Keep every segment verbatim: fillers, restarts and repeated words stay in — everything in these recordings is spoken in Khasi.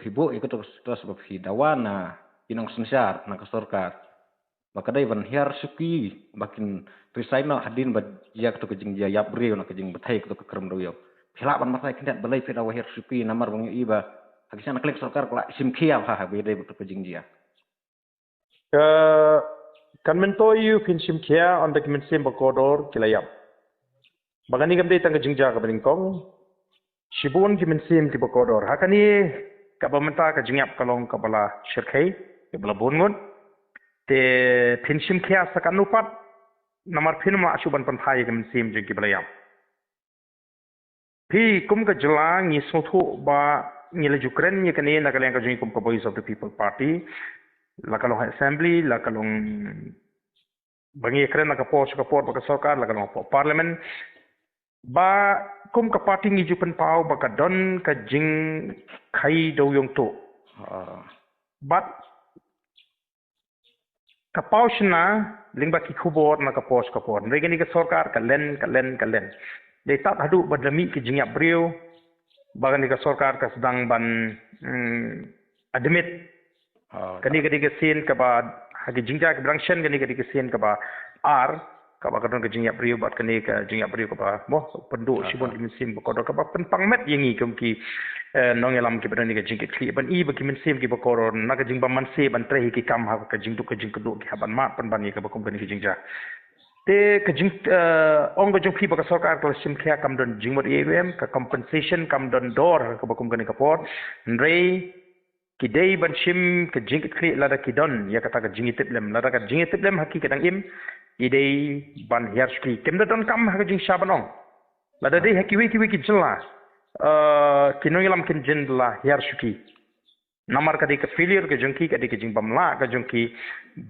Phi buh ïa kato ka status ba phi dawa na ki nongsynshar na ka sorkar ba ka dei ban hiar shuki ba kin resign noh hadien ba ïa kato ka jingjia ïap briew na ka jingbthei kato ka krem dewïong. Phi lah ban batai khyndiat balei phi dawa hiar shuki namar ba ngi ïohi ba ha ki shnong na ka liang ka sorkar ka la shim khia bha ha ba ïadei bad kato ka jingjia. Ka kan myntoi ïa u phin shim khia ynda ki mynsiem ba kordor ki la ïap. Ba kane kam dei tang ka jingjia kaba nyngkong. Shibun ki mynsiem kiba kordor. Ha kane kaba mynta ka jingïap ka long kaba la shyrkhei, kaba la bun ngut. Te phin shim khia sa katno pat namar phin ym lah shuh ban pynphai ïa ki mynsiem jong kiba la ïap. Phi kum ka jylla ngi sngewthuh ba ngi la ju kren ïa kane na ka liang ka jong ngi kum ka Voice of the People Party. La ka long ha assembly, la ka long ba ngi kren na ka por sha ka por ba ka sorkar, la ka long ha parliament. Ba kum ka party ngi ju pynpaw ba ka don ka jingkhai dewïong tuh. Bad ka paw shna lyngba ki khubor na ka por sha ka por. Hynrei kane ka sorkar ka len, ka len, ka len. Dei tad haduh ba da mih ki jingïap briew ba kane ka sorkar ka sdang ban mm, admit. Kane ka dei ka sien kaba ha ki jingjia kiba dang shen, kane ka dei ka sien kaba ar kaba ka don ka jingïap briew bad kane ka jingïap briew kaba mo pynduh shibun ki mynsiem ba kordor kaba pynpang met ïa ngi kum ki eh, nongïalam kiba don ïa ka jingkitkhlieh ban i ba ki mynsiem kiba kordor na ka jingbym manseh ban trei ha ki kam ha ka jingduk ka jingkyrduh ki hap ban mad pynban ïa kaba kum kane ka jingjia. Te ka jing eh, ong ka jong phi ba ka sorkar ka la shim khia kam don jingmut ïa em ka compensation kam don dor ha kaba kum kane ka por. Hynrei ki dei ban shim ka jingkitkhlieh lada ki don ïa kata ka jingïatiplem, lada ka jingïatiplem ha ki ka dang im. Ki dei ban hiar shuki, kim da donkam ha ka jingshah ban ong. Lada dei ha kiwei kiwei ki jylla eh, ki nongïalam kin jin la hiar shuki. Namar ka dei ka failure ka jong ki, ka dei ka jingbym lah ka jong ki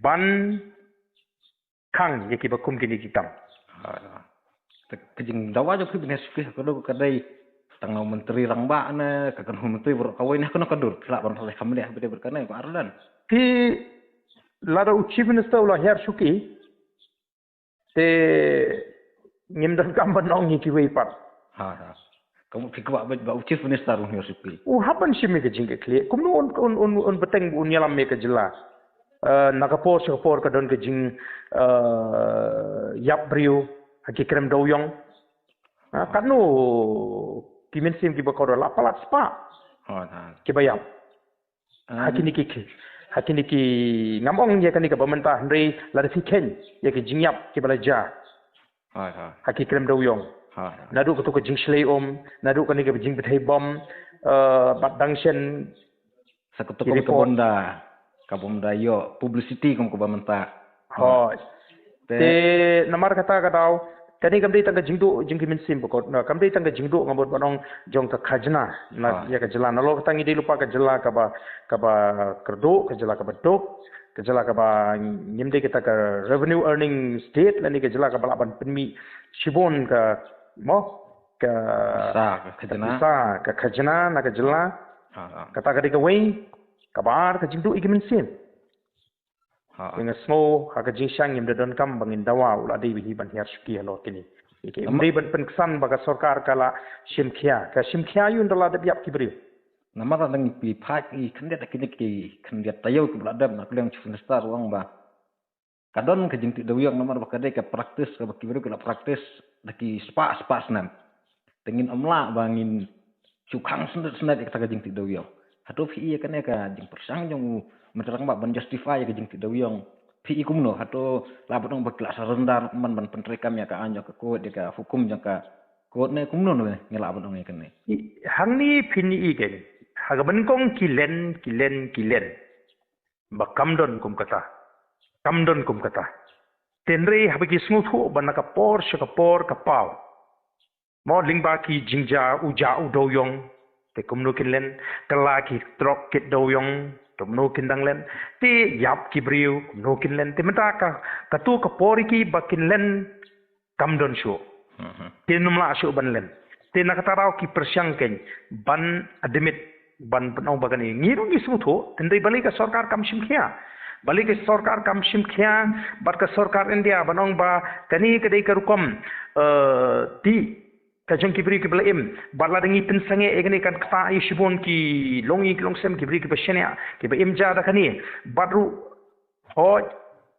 ban khang ïa kiba kum kine ki kam. Te ka jingdawa jong phi ban hiar shuki ha kano ka dei tang na u myntri rangbah ne ka kano u myntri baroh kawei ne kano ka dur phi lah ban phah kham leh ha ba dei bad kane ba arlan. Phi lada u chief minister u la hiar shuki te ngim donkam ban ong ïa kiwei pat. Ha ha. Ka mut phi kwah ba u chief minister u hiar shuki. U hap ban shim ïa ka jingkitkhlieh. Kumno un un un un bteng ba un ïalam ïa ka jylla. Eh, na ka por sha ka por ka don ka jing eh, ïap briew ha ki krem dewïong. Ah, katno ki mynsiem kiba kordor la palat spah. Ha ha. Kiba ïap. Ha kine ki ki ha kine ki ngam ong ïa kane kaba mynta hynrei lada phi kheiñ ïa ki jingïap kiba la jia. Ha ki krem dewïong. Naduh kato ka jingshlei um, naduh kane kaba jingbthei bom, eh, bad dang shen. Sa kato ka bom da, ka bom da ïoh publicity kum kaba mynta. Hooid. Te namar kata ka daw kane kam dei tang ka jingduh jong ki mynsiem ba kordor, kam dei tang ka jingduh nga mut ban ong jong ka khajna na ïa ka jylla. Nalor kata ngi dei lypa ka jylla kaba kaba kyrduh, ka jylla kaba duk, ka jylla kaba ngim dei kita ka revenue earning state lane ka jylla kaba lah ban pynmih shibun ka mo ka pisa ka khajna na ka jylla. Kata ka dei kawei, kaba ar ka jingduh ïa ki mynsiem. Nga sngew ha ka jingshang ngim da donkam ba ngin dawa u la dei hi ban hiar shuki halor kine. Ngim dei ban pynksan ba ka sorkar ka la shim khia, ka shim khia ïa u ynda la dep ïap ki briew. Namar la dang phi phai i khyndiat kine ki khyndiat taïew kiba la dep na ka liang chief minister u ong ba ka don ka jingtih dewïong namar ba ka dei ka practice kaba ki briew ki la practice da ki spah spah snem. Te ngin ym lah ba ngin shu khang snet snet ïa kata ka jingtih dewïong. Hato phi i ïa kane ka jingpyrshang jong u Myntri Rangbah ban justify ïa ka jingtih dewïong? Phi i kumno, hato lah ban ong ba ki la surrender man ban pyntreikam ïa ka aiñ jong ka court, ïa ka hukum jong ka court ne kumno ne ngi lah ban ong ïa kane? Hangne phin i kane ha kaba nyngkong ki len, ki len, ki len ba kam don kum kata. Kam don kum kata. Te hynrei haba ki sngewthuh ba na ka por sha ka por ka paw mo lyngba ki jingjia u jia u dewïong, te kumno kin len? Kylla ki trok kit dewïong, kumno kin dang len? Te ïap ki briew, kumno kin len? Te mynta ka, kato ka por ïa ki ba kin len kam don shuh. Kin ym lah shuh ban len. Te na kata daw ki pyrshang keiñ ban admit ban pynong ba kane ngi ruh ngi sngewthuh, hynrei balei ka sorkar kam shim khia? Balei ka sorkar kam shim khia bad ka sorkar India ban ong ba kane ka dei ka rukom eh, tih ka jong ki briew kiba la im. Bad lada ngi pynsangeh ïa kane kan ktah ïa shibun ki long ïing ki long sem, ki briew kiba shaniah, kiba im ja da kane. Bad ruh, hooid,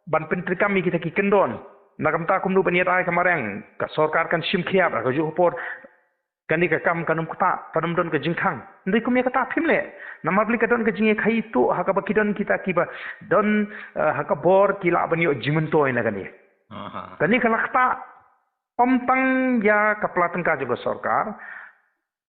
ban pyntreikam ïa kita ki kyndon. Na ka bynta kumno ban ïada ïa ka mariang, ka sorkar kan shim khia ha kajuh ka por. Kane ka kam kan ym ktah, kan ym don ka jingkhang. Hynrei kum ïa kata phim leh. Namar balei? Ka don ka jingïakhaii tuh ha kaba ki don kita kiba don, eh, ha ka bor, ki lah ban ïoh jingmyntoi na kane. Aha. Kane ka la ktah ym tang ïa ka pla tyngka jong ka sorkar.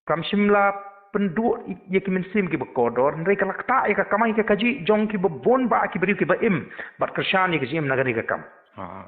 Kam shym la pynduh ïa ki mynsiem kiba kordor, hynrei ka la ktah ïa ka kamai ka kajih jong kiba bun bah ki briew kiba im bad kyrshan ïa ka jingim na kane ka kam. Ha.